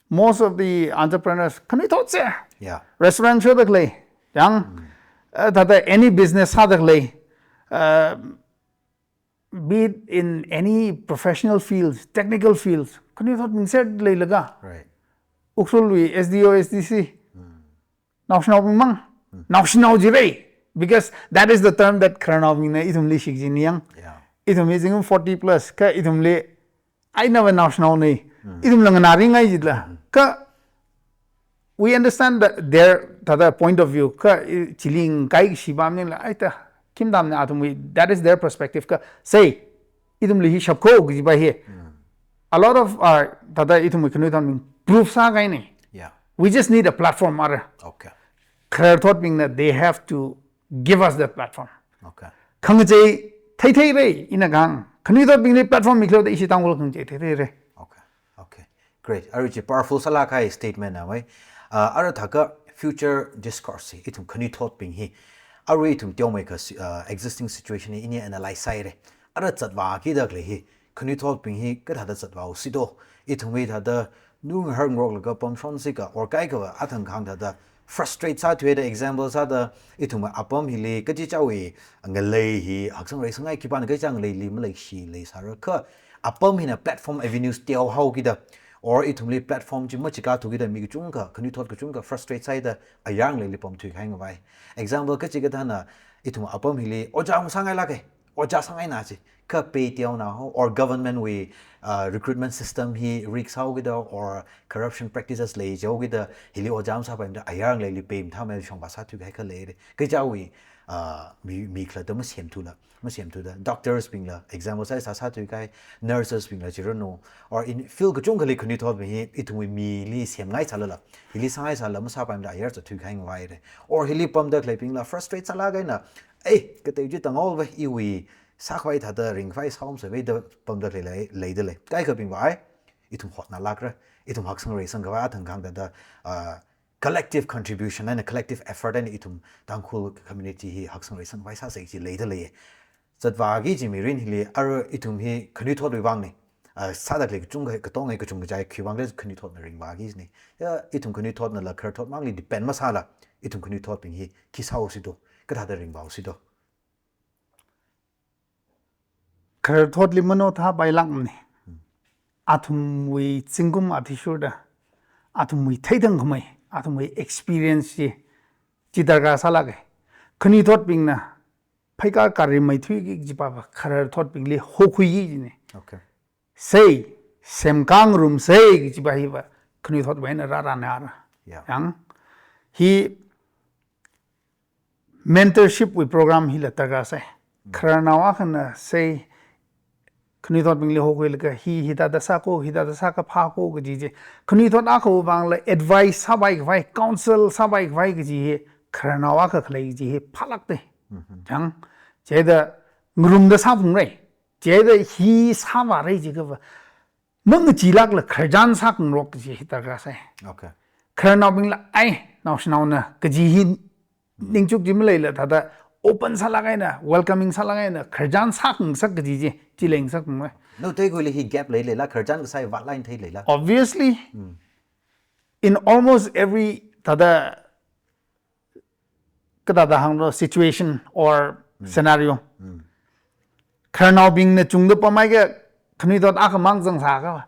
most of the entrepreneurs khanuithot se. Yeah. Restaurant shoda khalei, yang, uh, thāda any business sāda khalei, uh, be it in any professional fields, technical fields, khanuithotbing se leilaga. Right. Ukhrulwui S D O, S D C. Naoshinaobing mang. Naoshinao jire. Because that is the term that khararnaobingna ithumli shikjini yang. Yeah. Ithum hi zingkum forty plus, kha ithumli ai nava naoshinaone. Ithumla nganāringai jila. Kha we understand that their thāda point of view, kha, i, chili ngakaikashi pamningla, ai ta, khim tamna athumwui, that is their perspective, kha, sei, ithumli hi shapko kajipa hi. A lot of our, thāda ithumwui khanuithotbing proof sākahaina. Yeah. We just need a platform, ara. Okay. Khararthotbingna, they have to give us that platform. Okay. Khangachei theitheira, ina kahāng. Khanuithotbingli platform mikhaluda ishi Tangkhul khangachei theitheira. Okay. Okay. Great. Arui chi powerful sālāk kahai statement na wai. Uh, ara thākha future discourse hi, ithum khanuithotbing hi. Arui ithum teomeikha si-, uh, existing situation hi ini analyze sāhaira. Ara zatvākida khalei hi, khanuithotbing hi kathāda zatvāusi do. Ithumwui thāda nunghar ngaroklaga pamshonsi ka, or kaikhava athang kahāng thāda frustrate sāthuida, example sāda, ithumwui apam hili kachichāwui ngalei hi haksang reisanghai, khipāna kachichā ngaleili maleikashi leisāra kha, apam hina platform avenues teohaokida, or ithumli platform chi machikathaokida mi kachungkha, khanuithot kachungkha frustrate sāhaida ayar ngaleili pamthuikahai ngavai. Example kachikathāna, ithum apam hili ojā masāngailāka, ojā sāngaina chi, kha pay teonao, or government wui, uh, recruitment system hi rigged sāhaokida, or corruption practices leijihaokida, hili ojā masāpaimada ayar ngaleili pay mathāmei shongfa sāthuikahai kha leira. Kachichāwui, uh, mi, mikhaluda masemthula, masemthuda. Doctors bingla, example sāi sā sāthuikahai, nurses bingla chiranu, or in field kachungkhali khanuithotbing hi, ithumwui mili semngaisālala, hili sāngaisāla masāpaimada ayar zatthuikahai ngavaira. Or hili pamda khaleibingla frustrate sālāk eina, ei, katei chi Tangkhul va, iwui sākhavai thāda ringkhavai sāum sāvai da pamda khalei lei, leida lei. Kaikhabing va ai, ithum hotnālākra, ithum haksang reisangkhavai athang kahāng thāda, uh, collective contribution eina collective effort eina ithum Tangkhul community hi haksang reisangkhavai sāsa chi leida lei. Zatvāki kaji mirin hili, ara ithum hi khanuithotwui vangna. Uh, sāda khalei kachungkha, katonga kachungkha chi khiwui vangla khanuithotna ringvāki kajina. Ya, ithum khanuithotnala khararthot mangli depend masāla, ithum khanuithotbing hi khi sāusi do, kathāda ringvāusi do. Khararthotli mano thāpailākmana. Athumwui zingkum athishurda, athumwui theithangkhamei, athumwui experience chi, chi darkar sālāka. Khanuithotbingna pheikar karimeithuiki kajipa va khararthotbingli hokhuiki kajina. Okay. Sei, semkāngarumsei kajipa hiva khanuithotwui eina rārāna ara. Yeah. Yang, hi mentorship wui program hila darkar sai. Khararnao akhana sei, khanuithotbingli hokhuilaga hi, hithāda sāko, hithāda sākha phāko kaji chi. Khanuithot akhawui vangla advice sāpaikhavai, counsel sāpaikhavai kaji hi, khararnao akha khalei kaji hi phālākta. Yang, chieina ngarumda sāphungra. Chieina hi sāvāra jiakhava, mangacheelākla khararchan sākhangarok kaji hi darkar sai. Okay. Khararnaobingla, ai, naoshinaona kaji hi ningchuk chi maleila thāda open sālāk eina, welcoming sālāk eina, khararchan sākhangasak kaji chi, chi leingasak phungra. Nawui theikhuili hi gap lei leila, khararchan kasā hi vātlaga thei leila. Obviously, in almost every thāda, kathāda hānglo, situation or scenario, khararnaobingna chungda pamhaiakha khanuithot akhamang zangsāakha,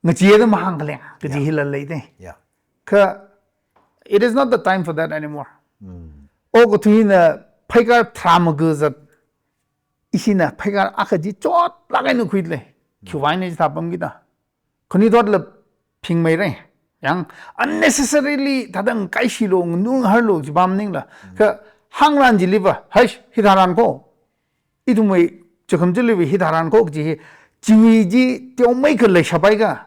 ngacheeda mahāngkhaleng kaji hila leida. Yeah. Kha, it is not the time for that anymore. Okathuina pheikar tharā magazat, ishina pheikar akha chi chotlāk eina khuida lei. Khiwuivang eina chithā pamkida. Khanuithotla phingmeira. Yang, unnecessarily thāda ngakaishilo, nganungharlo jipa maningla. Kha hāngran chiliva, haish, hithāran ko. Ithumwui chakham chiliva hithāran ko kaji hi, chiwui chi teomeikha leishapaiakha,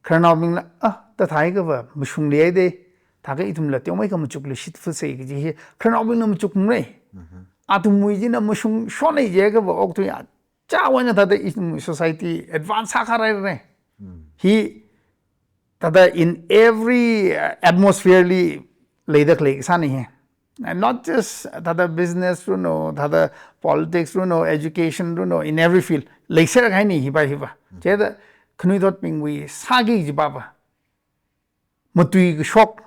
khararnaobingla, ah, thāda thāhaiakhava mashungluihaida, thākha ithumla teomeikha machukluishit phusei kaji hi, khararnaobingna machukmara. Athumwui china mashungshonna jiakhava okathui a, chāwui eina thāda ithum society advance sākharāra. Hi thāda in every, uh, atmosphere li leida khalei kasāna hi. And not just thāda business runo, thāda politics runo, education runo, in every field. Leiser kahaina hiva hiva. Chieina khanuithotbingwui sāki kajipa va, matui kashok,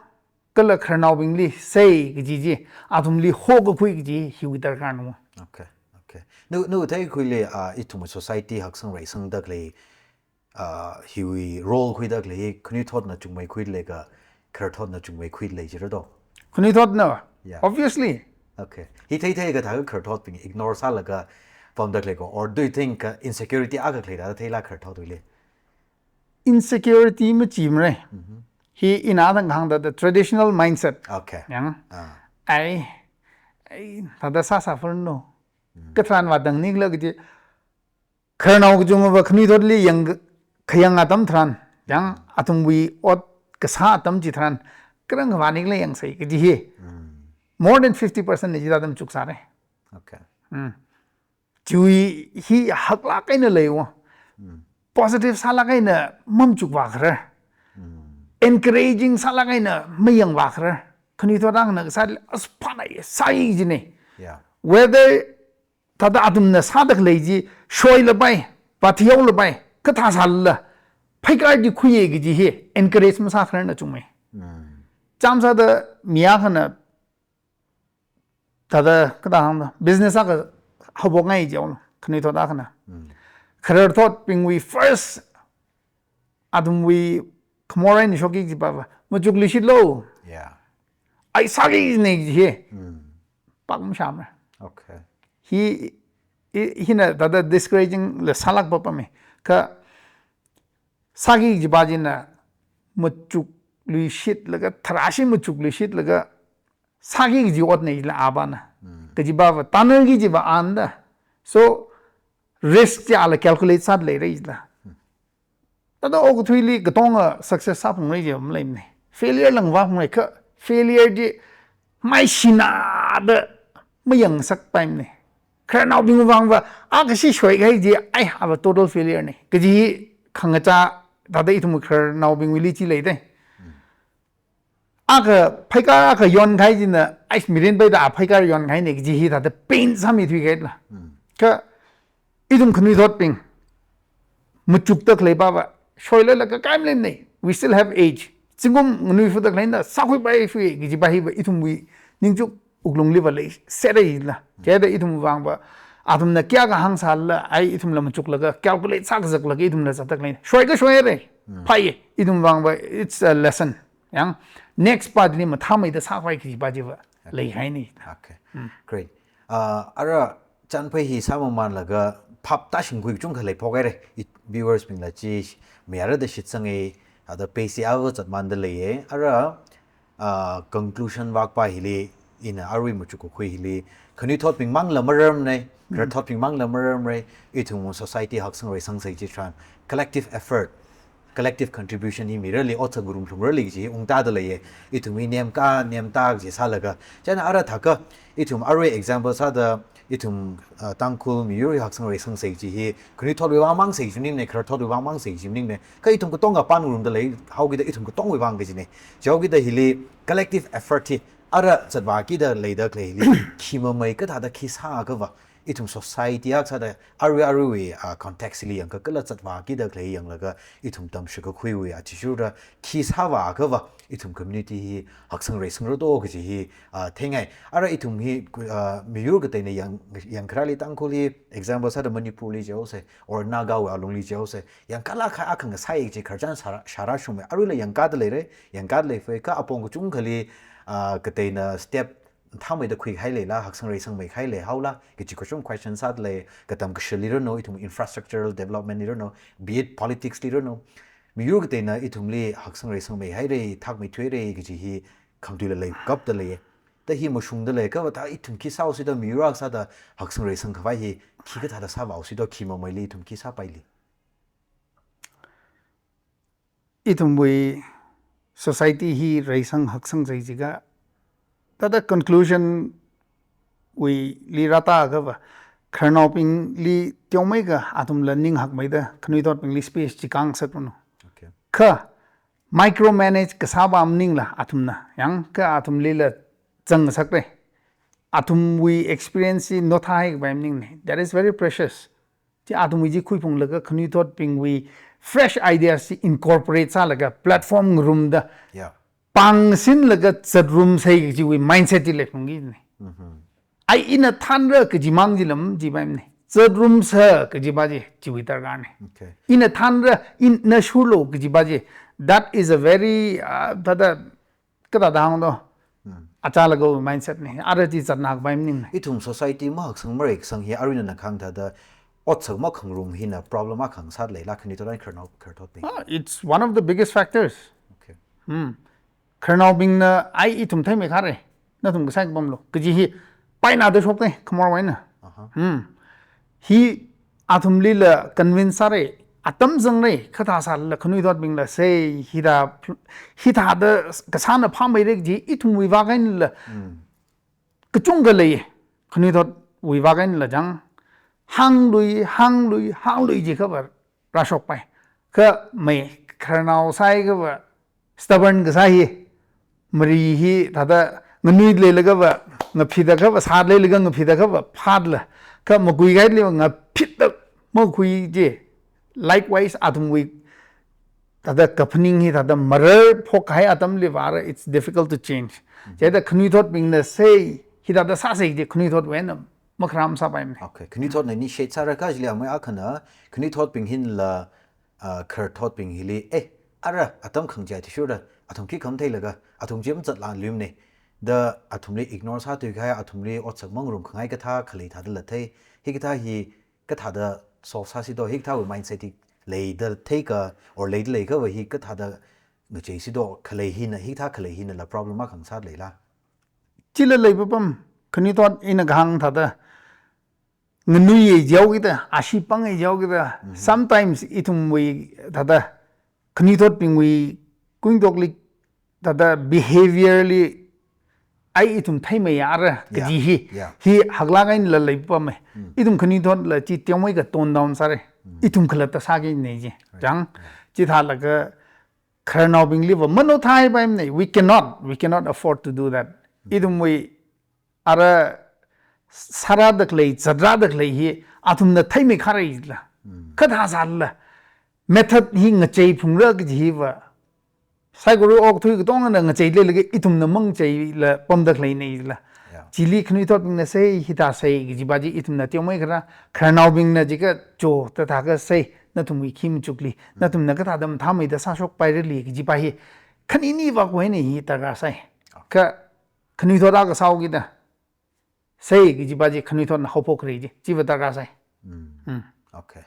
kala khararnaobingli sei kaji chi, athumli hokakhui kaji hiwui darkarna. Okay, okay. Nawui, nawui theikhuili, ah, ithum society haksang reisangda khalei, ah, hiwui role khuida khalei hi khanuithotna chungmeikhuida lei ka, khararthotna chungmeikhuida lei jira do? Khanuithotna, Yeah. obviously. Okay. Hi theitheiakha thākha khararthotbing ignore sālaga pamda khalei ko, or do you think, uh, insecurity akha khalei thāda theila khararthotwuili? Insecurity machimara. Hi ina thang hāngda the traditional mindset. Okay. Yang. Ah. Ai, ai, thāda sāsā furno. Katharan vātang nikla kaji. Khararnao kachungva khanuithotli yang khayang atam tharan. Yang athumwui ot kasā atam chitharan. Khararnao khavā nikla yangsei kaji hi. More than fifty percent na chithāda machuksāre. Okay. Chiwui hi haklāk eina leiwo. Positive sālāk eina mamachukvā kharar. Encouraging sālāk eina mayangvā kharar. Khanuithot akhana kasāli as phānai sāi jine. Yeah. Whether thāda athumna sāda khalei chi shoilapai, vāthihaolapai, kathā sālala, phaikar chi khuiye kaji hi encourage masā khararna chungmei. Chāmsāda mi akhana thāda kathā hāngda business akha haophok ngai jihaolo, khanuithot akhana. Khararthotbingwui first athumwui khamor eina shokki kajiva, machukluishitlo. Yeah. Ai sāki jine kaji hi. Pak mashāmara. Okay. Hi, hi, hina thāda discouraging la sālākpa pame. Kha sāki kajiva china machukluishitlaga, tharāshi machukluishitlaga, sāki kaji otna ila avāna. Kajiva va, tanarki kajiva anda. So, risk chi ala calculate sāda leira ila. Thāda okathuili katonga success sāphungra ji maleimane. Failure lang vāphungra kha failure chi maishina da mayangsakpaimane. Khararnaobing vangva, a kashi shoikahai chi, ai, ava total failure ne. Kaji khangachā thāda ithum khararnaobingwuili chi leidei. Akha phaikar akha yonkahai china, ai, mirin paida a phaikar yonkahaine kaji hi thāda pain sāmithuikahaila. Kha ithum khanuithotbing machukda khaleiva va, shoilala kakai maleimane. We still have age. Zingkum nganuifuda khaleina sākhuipai fui kajiva hiva ithumwui ningchuk wuklungliva leiserra ila. Chithāda ithum vangva, athumna kayākha hāngsālala, ai, ithumla machuklaga, calculate sākazaklaga ithumla zatda khaleina. Shoika shoire. Phāye, ithum vangva, it's a lesson. Yang, next part li mathāmeida sākhavai kajiva chiva leihaine. Okay. Great. Uh, ara chānphai hi sāmamānlaga phap tāshingkhui kachungkha leiphok haire. I, viewers bingla chi mayarada shitsange, ada pace ava zatmānda leiye. Ara, uh, conclusion vākpa hili, ina arui machukkakhui hili, khanuithotbing mangla mararmane, khararthotbing mangla mararmare, ithum society haksang reisangsei chitharan, collective effort, collective contribution hi mirarli, otsak ngarum lhungrarli kaji ungtāda leiye. Ithum hi nemka, nemta kaji sālaga. Chieina ara thākha, ithum arui example sāda, ithum, uh, Tangkhul miyur hi haksang reisangsei kaji hi, khanuithotwui vang mangsei kaji maningne, khararthotwui vang mangsei kaji maningne. Kha ithum katonga pānngarumda lei, haokida ithum katongawui vang kajine. Chihaokida hili collective effort hi, ara zatvākida leida khalei hili, khi mamei kathāda khi sāakhava, ithum society akha sāda arui aruiwui, ah, context li yangkha kala zatvākida khalei yanglaga ithum tamshikakhuiwui athishurda khi sāvāakhava ithum community hi haksang reisangra do kaji hi, ah, theingai. Ara ithum hi, ah, miyur kateina yang, yangkharali Tangkhul hi example sāda Manipur li jihaose, or Nagawui alungli jihaose, yangkala kha akha ngasai chi khararchan shāra, shāra shume. Aruila yangkada leire, yangkada leifei kha apong kachungkhali, ah, kateina step thāmeida khuikahai leila, haksang reisangmeikahai leihaola, kaji kachung question sāda lei, katam kashili rano, ithum infrastructural development li rano, be it politics li rano. Miyur kateina ithumli haksang reisangmeihaire, thakmeithuire, kaji hi khamatuila leikapda lei. Da hi mashungda leiakhava thā ithum khi sāhaosi do, miyur akha sāda haksang reisangkhavai hi, khi kathāda sāvāhaosi do, khi mameili ithum khi sāpaili. Ithumwui society hi reisang haksangsei jiakha, thāda conclusion wuili rātāakhava, khararnaobingli teomeikha athumla ning hakmeida, khanuithotbingli space chi khangasakmano. Okay. Kha, micromanage kasāva maningla athumna, yangkha athumlila zangngasakre. Athumwui experience chi nothāhaikhavai maningne. That is very precious. Chi athumwui chi khuiphunglaga khanuithotbingwui fresh ideas chi incorporate sālaga platform ngarumda Yeah. pāngsinlaga zatrumsei kajiwui mindset chi leiphungkine. Ai ina thānra kajimang chila majipaimane. Zatrumsa kajiva chi, chiwui darkarne. Okay. Ina thānra, ina shurlo kajiva chi. That is a very, uh, thāda, kathāda hāngdo. Achālakha mindset ne. Ara chi zatnakhavai maningne. Ithum society mahaksang mareisang hi aruina nakhang thāda otsak makhangarum hina problem akha ngasāda leila khanuithot eina khararnao khararthotbing. Ah, it's one of the biggest factors. Okay. Hmm. Khararnaobingna, ai ithum theimeikhare, nathum kasā kapamlo kaji hi paina da shokte, khamor vaina. Aha. Hmm. Hi athumlila convince sāre, atam zangrei, kha thāsālala khanuithotbingla sei, hithā, hithāda kasāna phāmeire kaji ithumwui vākahainala, Hmm. kachungkha lei, khanuithotwui vākahainala chang, hānglui, hānglui, hānglui jiakhava rāshokpai. Kha mei khararnao sāhaiakhava stubborn kasā hi, mari hi thāda nganui leilakhava, ngaphit akhava, sāda leilaga ngaphit akhava, phatla, kha makui kahai leiva ngaphitda makui ji. Likewise, athumwui thāda kaphaning hi thāda marar phokkahai atamli vāra, it's difficult to change. Mhm. Chithāda khanuithotbingna sei, hithāda sāsei ji khanuithotwui eina makharam sāpaimane. Okay, khanuithotna initiate sāra kha chili amei akhana, khanuithotbing hinala, ah, khararthotbing hili, eh, ara atam khangachei athishurda, athum khi khamatheilaga, athum chi mazatla luimane da athumli ignore sāthuikahai, athumli otsak mangarum khangai kathā khalei thādala thei, hikathā hi kathāda solve sāsido, hikathāwui mindset hi leida theikha, or leida leikhava hi kathāda ngacheisido, khalei hina, hikathā khalei hinala problem akha ngasāda leila? Chila leipapam, khanuithot ina kahāng thāda, nganuiya jihaokida, ashee pangya jihaokida, Mhm. sometimes ithumwui thāda, khanuithotbingwui kuingatokli thāda behaviorli, ai ithum theimeiya ara, Yeah. kaji hi, Yeah. hi haklāk einala leipapame. Mm. Ithum khanuithotla chi teomeikha tone down sāre. Mm. Ithum khalatta sāki nei ji. Right. Chang, Yeah. chithālaga khararnaobingliva mano thai paimane. We cannot, we cannot afford to do that. Mm. Ithumwui ara sārāda khalei, zatrāda khalei hi athumna theimeikhare jila. Mm. Kha thāsālala method hi ngachei phungra kaji hiva, saikora okathui katongana ngachei leilaga ithumna mangacheila pamda khaleine jila. Yeah. Chili khanuithotbingna sei, hithā sei kajipa chi ithumna teomeikhara, khararnaobingna jiakha cho thāthākha sei, nathumwui khi machukli, Mm. nathumna kathāda mathāmeida sāshokpairali kajipa hi, khaniniva khuine hi darkar sai. Okay. Kha khanuithot akha sāhaokida, sei kajipa chi khanuithotna haophokra ji, chiva darkar sai. Mm. Mm. Okay.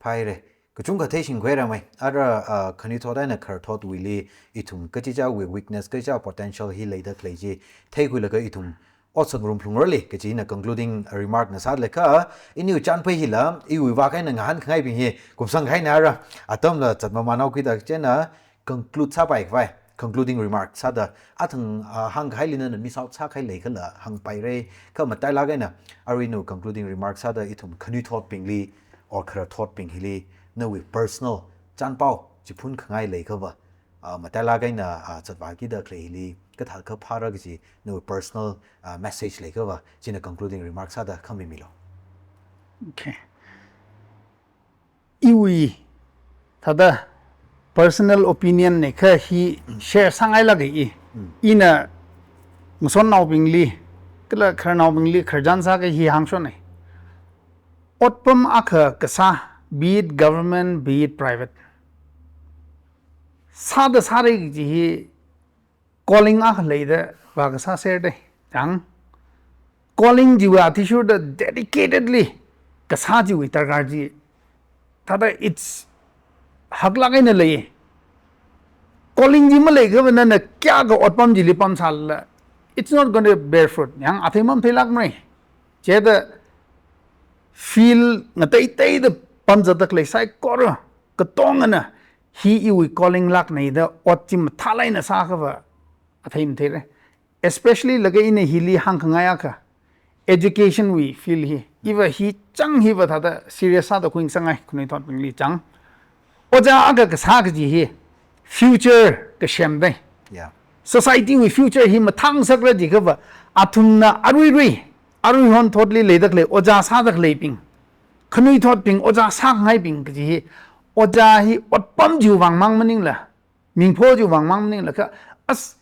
Phaire. Kachungkha theishingkhuira mei. Ara, ah, khanuithot eina khararthotwuili ithum kachichāwui weakness, kachichā potential hi leida khalei chi theikhuilaga ithum otsak ngarum phalungrali kaji ina concluding remark na sāda lei kha, iniwui chānphei hila, iwui vākahaina ngahānkhangaibing hi kupsang kahaina ara, atamla zatmamānhaokida chieina, conclude sāpai khavai, concluding remark sāda, athang, ah, hāngkahaili nana miss out sākahai leikhala hāngpaire, kha matailāk eina, arui nawui concluding remark sāda ithum khanuithotbingli, or khararthotbing hili, nawui personal chānpao, chiphun khangai leikhava, ah, matailāk eina, ah, zatvākida khalei hili, kathā kaphāra kaji, nawui personal, ah, message leikhava, china concluding remark sāda khamimilo. Okay. Iwui thāda personal opinion ne kha hi share sāngailāka i. Mm. Ina ngasotnaobingli, kala khararnaobingli khararchan sākahai hi hāngshonne. Otpam akha kasā, be it government, be it private, sāda sāra kaji hi calling akha leida vākasā serde. Chang, calling chiwui athishurda dedicatedly kasā chiwui darkar chi, thāda it's haklāk eina lei. Calling chi maleikhava nana kayākha otpam chili pamsālala, it's not gonna bear fruit. Yang athei matheilākmare. Chithāda field ngateiteida pamzatda khalei saikora katongana hi iwui calling lākne da ot chi mathālāk eina sākhava athei matheire. Especially laga ina hili hāngkhangai akha, education wui field hi, iva hi chang hiva thāda serious sāda khuisangngai khanuithotbingli chang. Ojā akha kasā kaji hi future kasem dei. Yeah. Society wui future hi mathāngasakra jiakhava, athumna aruirui, aruihon thotli leida khalei ojā sāda khaleibing, khanuithotbing ojā sāngaibing kaji hi, ojā hi otpam chiwui vāng mang maningla, mingpho chiwui vāng mang maningla kha, as,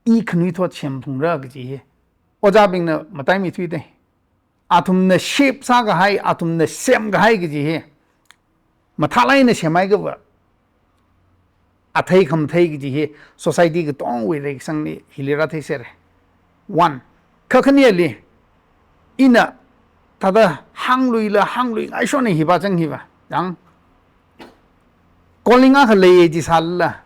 i khanuithot semphungra kaji hi ojābingna mataimithuidei. Athumna shape sākahai, athumna semkahai kaji hi mathālāk eina semhaiakhava, athei khamathei kaji hi society katongwui reikasangli hili rātheisere. One. Kakhaneli, ina thāda hāngluila hāngluingaishonne hiva chang hiva. Yang, calling akha leiye jisālala,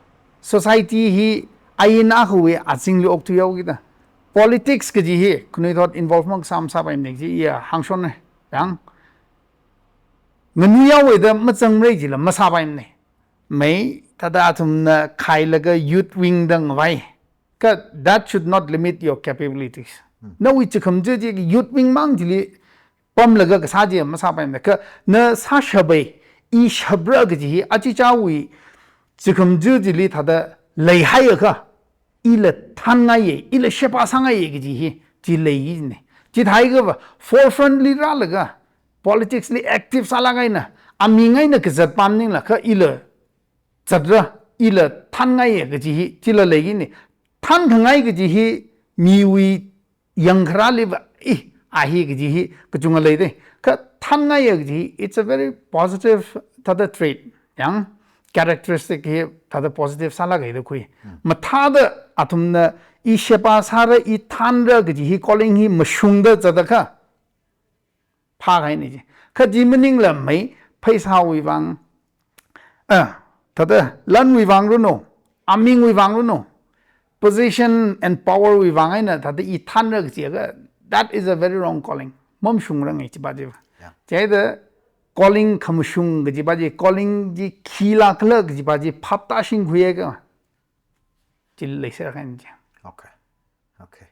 Society hi aina akhawui azingli okthuihaokida. Politics kaji hi khanuithot involve makasā masāpaimana kaji iya hāngshonna. Yang nganuihaowa da mazangmara jila masāpaimana. Mai thāda athumna khailaga youth wing da ngavai. Kha that should not limit your capabilities. Nawui chikham chi chi youth wing mang chili pamlaga kasā chi masāpaimana. Kha na sāshapai, i shapra kaji hi achichāwui chikham chi chili thāda leihaiakha, ila thānngaiya, ila sheba sāngaiya kaji hi chi leina. Chithākha va forefront li rālaga politics li active sālāk eina, aming eina kazat pam maningla kha ila zatra, ila thānngaiya kaji hi chila leina. Thānkhangai kaji hi miwui yangkharāli va, i, a hi kaji hi kachunga leida. Kha thānngaiya kaji hi, it's a very positive thāda trait. Yang characteristic hi thāda positive sālāka da khui. Mathāda athumna i sheba sāra, i thānra kaji hi calling hi mashungda zatakha phākahaina chi. Kha chi maningla mai pheisāwui vang, ah, thāda lanwui vang ranu, amingwui vang ranu, position and power wui vang eina thāda i thānra kajiakha, that is a very wrong calling. Mamashungranga chipa chi va. Yeah. Chieina calling khamashung kajipa chi, calling chi khila khala kajipa chi phap tāshingkhuiakha, chili leiser kahaina chi. Okay. Okay.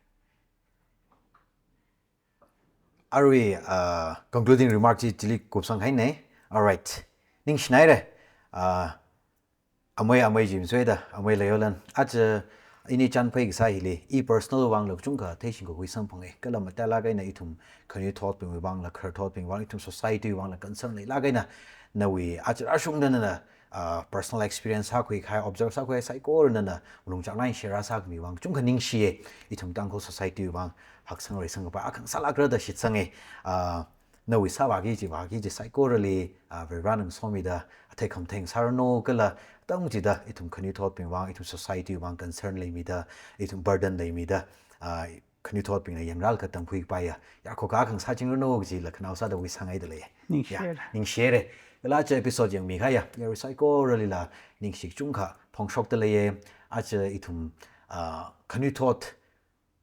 Arui, uh, concluding remark chi chili kupsanghaina. Alright. Ningshinaira. Uh, amei amei jim suida, amei Layolan. Aja ini chānphai kasā hili, i personal vangla kachungkha theishingkakhui samphanga. Kala matailāk eina ithum khanuithotbingwui vangla, khararthotbing vang, ithum society vangla concern leilāk eina nawui aja rāshungda nana, uh, personal experience sākhui kahai, observe sākhui saikora nana malung chānglāk eina share sākhami vang kachungkha ningshiya. Ithum Tangkhul society vang haksang reisang kapai akha ngasālākra da shitsanga. Uh, nawui sāvāki chivāki chi saikorali, uh, Varivarana ngasomida, athei khamathei ngasāranu kala atam chida ithum khanuithotbing vang, ithum society vang concern leimida, ithum burden leimida, uh, khanuithotbingna yangrālaga tamkhui kapaiya yarkho akha ngasāchingranu kajila khanao sāda wisang eida lei. Ningshihaira. Ya, ningshihaira. Kala aja episode yangmi kahaiya yarui saikoralila ningshi kachungkha phongshokda leiya. Aja ithum, ah, khanuithot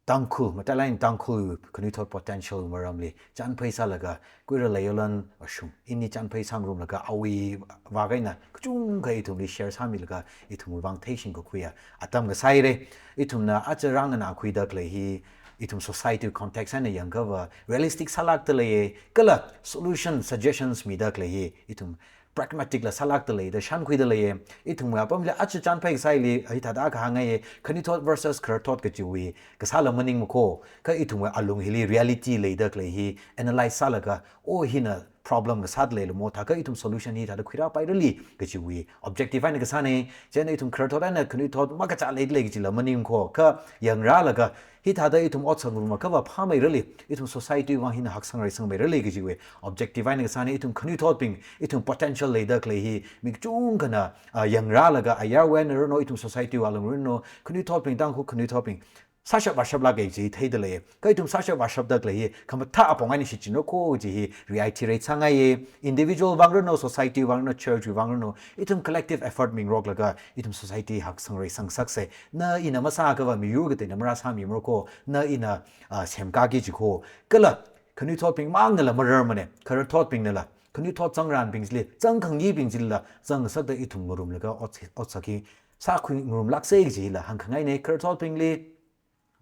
Tangkhul, matailāk eina Tangkhul khanuithot potential maramli chānphai sālaga, Kuira Layolan ashung ini chānphai sāngarumlaga awui vak eina kachungkha ithumli share sāmilaga ithumwui vang theishingkakhuiya atam ngasāhaira. Ithumna aja rānganākhuida khalei hi, ithum society context eina yangakha va realistic sālākda leiya, kala solution suggestions mida khalei hi ithum pragmatic la sālākda lei da shānkhuida leiya. Ithumwui apamli aja chānphai kasā hili hithāda kahāngngaiya, khanuithot versus khararthot kajiwui kasāla maningmakho. Kha ithumwui alung hili reality leida khalei hi analyze sālaga, oh, hina problem kasāda leilamo, thākha ithum solution hi thāda khuirāpairali kajiwui objective eina kasāna. Chieina ithum khararthot eina khanuithot makachā leida lei kajila maningmakho. Kha yangrālaga, hithāda ithum ot sāngarumakha va phāmeirali, ithum society vang hina haksang reisangmeirali kajiwui objective eina kasāna. Ithum khanuithotbing, ithum potential leida khalei hi mi kachungkhana, ah, yangrālaga, ayarwui eina ranu, ithum society vang ranu, khanuithotbing, Tangkhul khanuithotbing sāshap vāshaplāka kaji theida lei. Kha ithum sāshap vāshapda khalei hi khamathā apong eina shichinrakho kaji hi reiterate sāngaiya. Individual vang ranu, society vang ranu, church vang ranu, ithum collective effort mingaroklaga ithum society haksang reisang ngasaksei. Na ina masāakha va miyur kateina marāsāmimarakho, na ina, ah, semkāki jikho. Kala khanuithotbing mangnala mararmana, khararthotbingnala khanuithot zangranbing chili, zangkhangibing chilila zangngasakda ithum ngarumlaga ot, otsak hi sākhui ngarumlāksei kajila hāngkhangaina. Khararthotbingli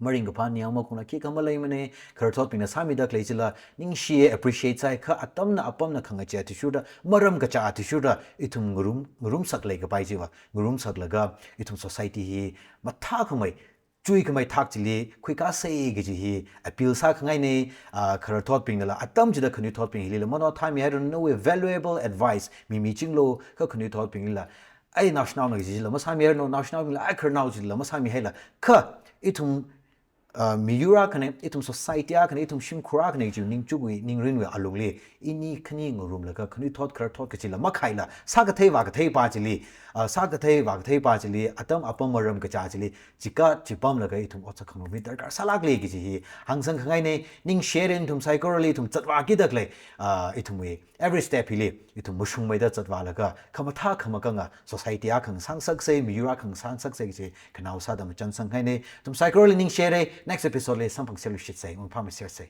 maringkaphā ningyāng makhaungla khikha maleimana. Khararthotbingna sāmida khalei chila ningshiya, appreciate sāi. Kha atamna apamna khangachei athishurda, maram kachā athishurda ithum ngarum, ngarumsak leikapai chiva ngarumsaklaga ithum society hi mathākhamei, chuikhamei thak chili khuikāsei kaji hi appeal sākhangaina. Ah, khararthotbingnala atam chida khanuithotbing hilila manaothāmihairanu, nawui valuable advice mimichinglu. Kha khanuithotbinglila, ai, naoshinaona kajila masāmihairanu, naoshinaobingla, ai, khararnao chila masāmihaila. Kha ithum uh, miyur akhana, ithum society akhana, ithum shimkhur akhana chi ningchukwui, ningrinwui alungli, ini khani ngarumlaga, khanuithot khararthot kachila makhaila, sākathei vākathei pa chili, uh, sākathei vākathei pa chili, atam apam maram kacha chili, chikat chipamlaga ithum otsak khangarumwui darkar sālākli kaji hi hāngsang khangaina. Ningshi haira ithum saikorali ithum zatvākida khalei, uh, ithumwui every step hili ithum mashungmeida zatvālaga, khamathā khamakanga society akha ngasāngasaksa, miyur akha ngasāngasaksa kaji khanao sāda machansang khangaina. Ithum saikorali ningshi haira, next episode li samphangserluishitsa, mangphamesersa.